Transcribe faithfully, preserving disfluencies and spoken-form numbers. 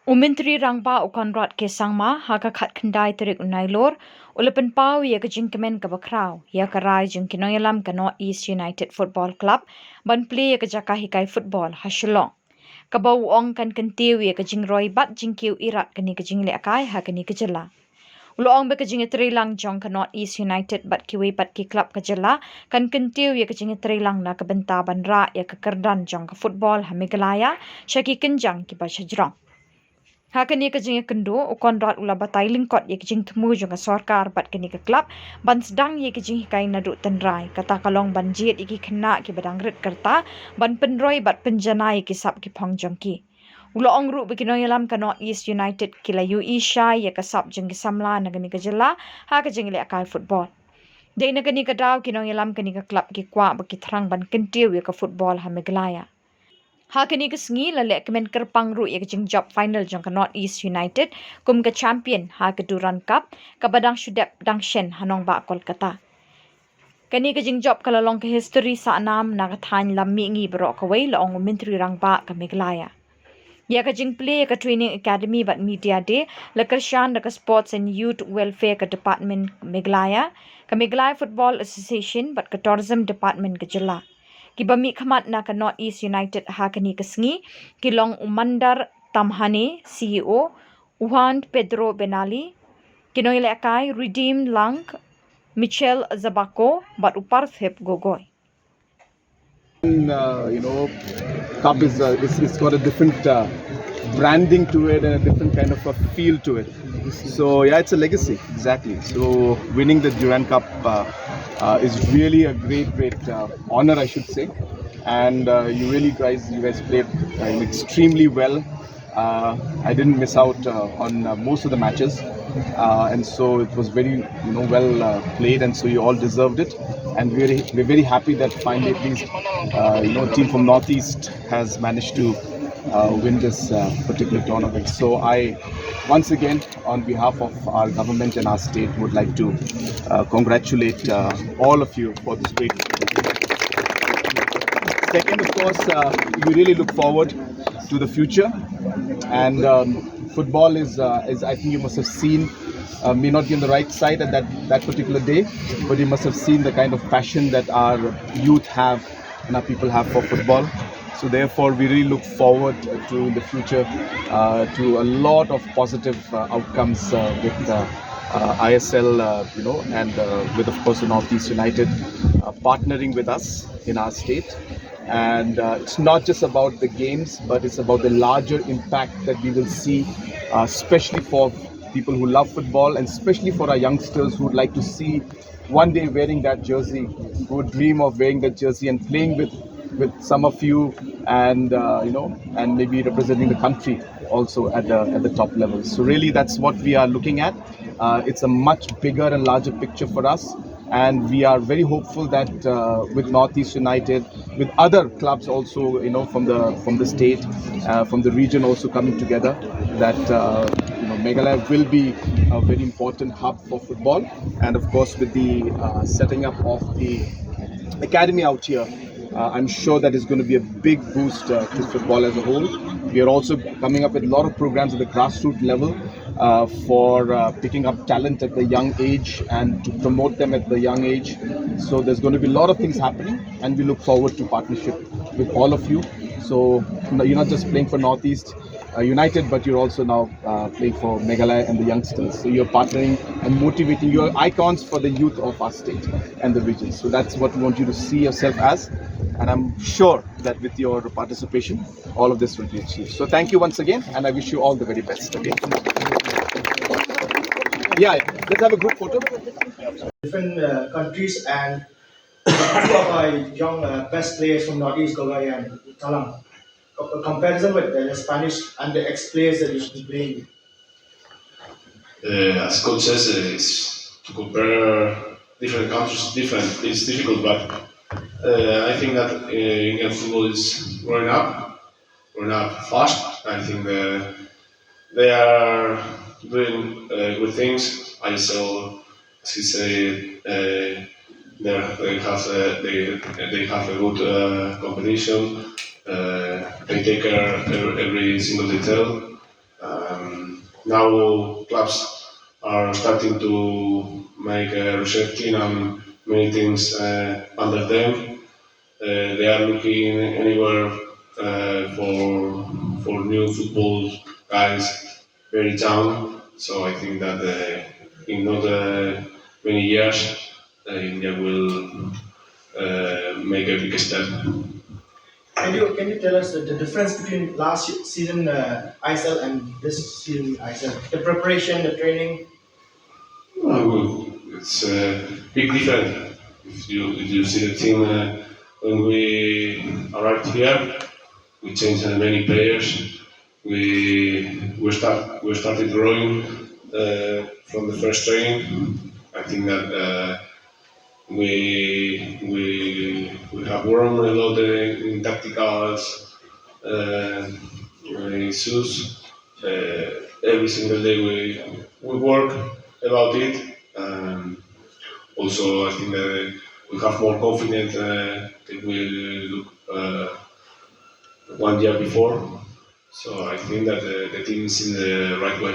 U Myntri Rangbah u Conrad K Sangma ha ka khatkhyndai tarik u Nailur u la pynpaw ïa ka jingkmen kaba khraw ïa ka rai jong ki nongïalam ka North East United Football Club ban plie ïa ka jaka hikai football ha Shillong, kaba u ong kan kyntiew ïa ka jingroi bad jingkiew irat kane ka jinglehkai ha kane ka jylla. U la ong ba ka jingïatreilang jong ka North East United bad kiwei pat ki klab ka jylla kan kyntiew ïa ka jingïatreilang na ka bynta ban rah ïa ka kyrdan jong ka football ha Meghalaya sha ki kynjang kiba shajrong. Ha kane ka jingïakynduh, u Conrad u la batai lyngkot ïa ka jingthmu jong ka sorkar bad kane ka klab ban sdang ïa ka jinghikai naduh tynrai, kata ka long ban jied ïa ki khynnah kiba dang rit ka rta ban pynroi bad pynjanai ïa ki sap ki phong jong ki. U la ong ruh ba ki nongïalam ka North East United ki la ïohi shai ïa ka sap jong ki samla na kane ka jylla ha ka jinglehkai football. Dei na kane ka daw ki nongïalam kane ka klab ki kwah ba ki thrang ban kyntiew ïa ka football ha Meghalaya. Ha kane ka sngi la leh kmen kyrpang ruh ïa ka jingjop final jong ka North East United kum ka champion ha ka Durand Cup kaba dang shu dep dang shen ha nongbah Kolkata. Kane ka jingjop ka la long ka history sah nam na ka thaiñ lam mihngi baroh kawei, la ong u Myntri Rangbah ka Meghalaya. Ïa ka jingplie ïa ka Training Academy bad Media Day la kyrshan da ka Sports and Youth Welfare ka Department Meghalaya, ka Meghalaya Football Association bad ka Tourism Department ka jylla. Kiba mihkhmat na ka North East United ha kane ka sngi ki long u Mandar Tamhane, C E O, u Juan Pedro Benali, ki nongïalehkai Redeem Lang, Michelle Zabako bad u Parthip Gogoi. Uh, you know, cup is uh, it's, it's got a different uh, branding to it and a different kind of a feel to it. So yeah, it's a legacy, exactly. So winning the Durand Cup uh, uh, is really a great, great uh, honor, I should say. And uh, you really guys, you guys played uh, extremely well. Uh, I didn't miss out uh, on uh, most of the matches, uh, and so it was very, you know, well uh, played, and so you all deserved it. And we're, we're very happy that finally, at least, uh, you know, a team from Northeast has managed to uh, win this uh, particular tournament. So I, once again, on behalf of our government and our state, would like to uh, congratulate uh, all of you for this great. Second, of course, uh, we really look forward to the future, and um, football is, uh, is, I think you must have seen, uh, may not be on the right side at that, that particular day, but you must have seen the kind of passion that our youth have and our people have for football. So therefore, we really look forward to in the future uh, to a lot of positive uh, outcomes uh, with uh, uh, I S L, uh, you know, and uh, with, of course, the Northeast United uh, partnering with us in our state. And uh, it's not just about the games, but it's about the larger impact that we will see, uh, especially for people who love football and especially for our youngsters who would like to see one day wearing that jersey, who would dream of wearing that jersey and playing with, with some of you, and uh, you know, and maybe representing the country also at the at the top level. So really, that's what we are looking at. Uh, it's a much bigger and larger picture for us, and we are very hopeful that uh, with Northeast United, with other clubs also, you know, from the from the state, uh, from the region also coming together, that uh, you know, Meghalaya will be a very important hub for football, and of course with the uh, setting up of the academy out here, uh, I'm sure that is going to be a big boost uh, to football as a whole. We are also coming up with a lot of programs at the grassroots level uh, for uh, picking up talent at the young age and to promote them at the young age. So there's going to be a lot of things happening, and we look forward to partnership with all of you. So you're not just playing for Northeast uh, United, but you're also now uh, playing for Meghalaya and the youngsters. So you're partnering and motivating your icons for the youth of our state and the region. So that's what we want you to see yourself as. And I'm sure that with your participation, all of this will be achieved. So thank you once again, and I wish you all the very best. Okay. Yeah, yeah. Let's have a group photo. Different uh, countries and two of our young uh, best players from Northeast, Gogoi and Talang. A comparison with the Spanish and the ex-players that you've been playing with. Uh, as coach says, uh, it's to compare different countries, different. It's difficult, but uh, I think that uh, Indian football is growing up, growing up fast. I think the, they are doing uh, good things. I saw, as he said, uh, they they have a, they they have a good uh, competition. Uh, they take care of every single detail. Uh, now clubs are starting to make a reserve team and many things uh, under them. Uh, they are looking anywhere uh, for for new football guys very young. So I think that uh, in not uh, many years, uh, India will uh, make a big step. Can you can you tell us the, the difference between last season uh, I S L and this season I S L? The preparation, the training. Uh, it's a big difference. If you if you see the team uh, when we arrived here, we changed uh, many players. We we start we started growing uh, from the first training. I think that uh, we we we have grown a lot uh, in tacticals uh, issues. Uh, every single day we we work about it. Um, also, I think that we have more confidence uh, that we look uh, one year before. So I think that the, the team is in the right way.